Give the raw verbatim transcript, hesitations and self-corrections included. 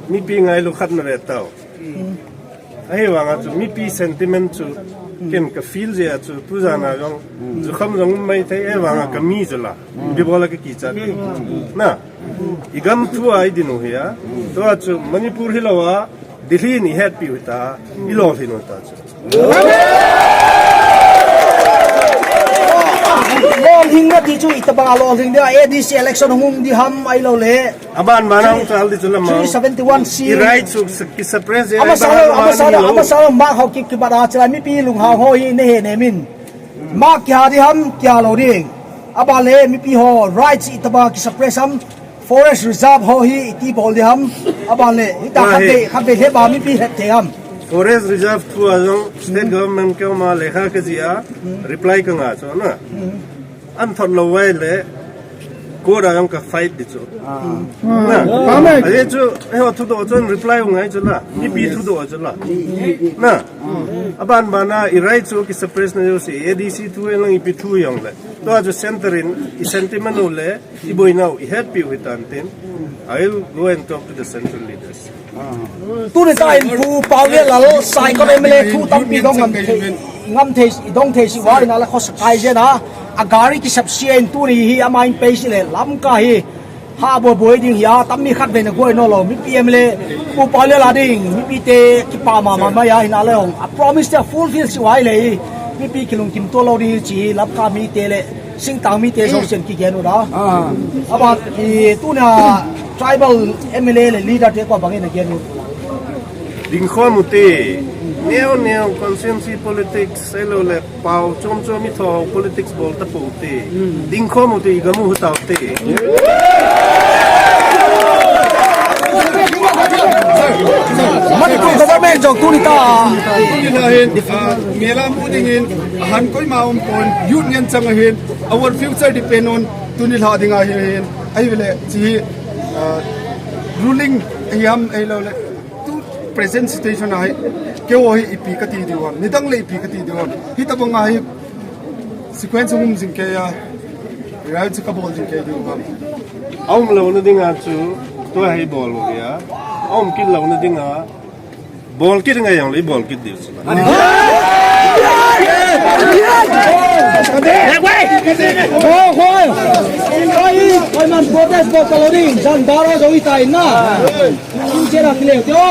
Mipi ngailu khat na ve tau. Ahivanga chu mipi sentiment chu ken ka feel jeh a chu tujan a jong jukham jong um maithei, ahivanga ka mi chu la. Ipi bol a ka kichat. Na. I gam thu a i din u hi a. Tua chu Manipur hilou a Delhi in i hetpi u hita. I lolhin u hita chu. Lolhing na ti chu itobang a lolhing dia, A D C election hung um di ham ahilou le. Aban ban a hung chal di chu lamang. Three seventy-one C. I right chu ki suppress e. Ama sa lo, ama sa lo, ama sa lo, ma ho ki, ki bada chila mipi lunghang ho hi ne he ne min. Ma kia di ham, kia lou ding. Aban le mipi ho right itobang ki suppress ham. Forest reserve ho hi iti bol di ham. Aban le, hita khat ve, khat ve le ba mipi het thei ham. Forest reserve thu a jong state government keima lekha ka jih a, reply ka ngah chu na. An thot lou vai le, court a jong ka fight di chu. Na. Ahi chu, eiho thudoh chun reply u ngai chu la. Mipi thudoh chu la. Na. Aban ban a, i right chu ki suppress na jouse, A D C thu e lang ipi thu jong le. Tua chu center in, i sentiment u le, i boina u, i hetpi u hitan tin. I will go and talk to the central leaders. Tuni ta in Pu Paolienlal Saikot M L A thu tampi dong ngam thei, ngam thei, i dong thei si uva in a la khos kai jena. A gari ki sap sia in tuni hi ama in pei si le Lamka hi. Ha bo boi ding hi a, tammi khat ve na goi no lo, mipi M L A, Pu Paolienlal ding, mipi te kipa mama mai a hin a le hong. A promise te fulfill si uva le, mipi kilungkim to lo ding chi, Lamka mi te le. Singtang mite jousen kigen u da. Aban, i tuna tribal M L A le leader te ko bangin a gen u. Dingkhom u te, neo neo constituency politics, ahilou le pao chom chom i tho politics bol ta pou te. Dingkhom u te, i gam u hu tau te. Manipur government jong tuni ta. Tuni ta hin, ah, mela mu ding in, ahan koima um pon, youth ngen chang ahin, our future depend on, tuni lha ding ahi hin, ahivele, chi hi, ah, ruling, ahi ham, ahilou le, tu present situation ahi, keiho hi ipi kati diu ham, nidang le ipi kati diu ham, hitabang ahi, sequence um jing kei a, rai chu ka bol jing kei diu ham. Aum louna dinga chu, tua hi bol u hi a, aum kit louna dinga, Bol kit ngai jong le, bol kit diu chu. Hoi, hoi. Hoi, hoi man protest bol ta lou ding, jan dara jo i tai na. Kin che ra kile tio.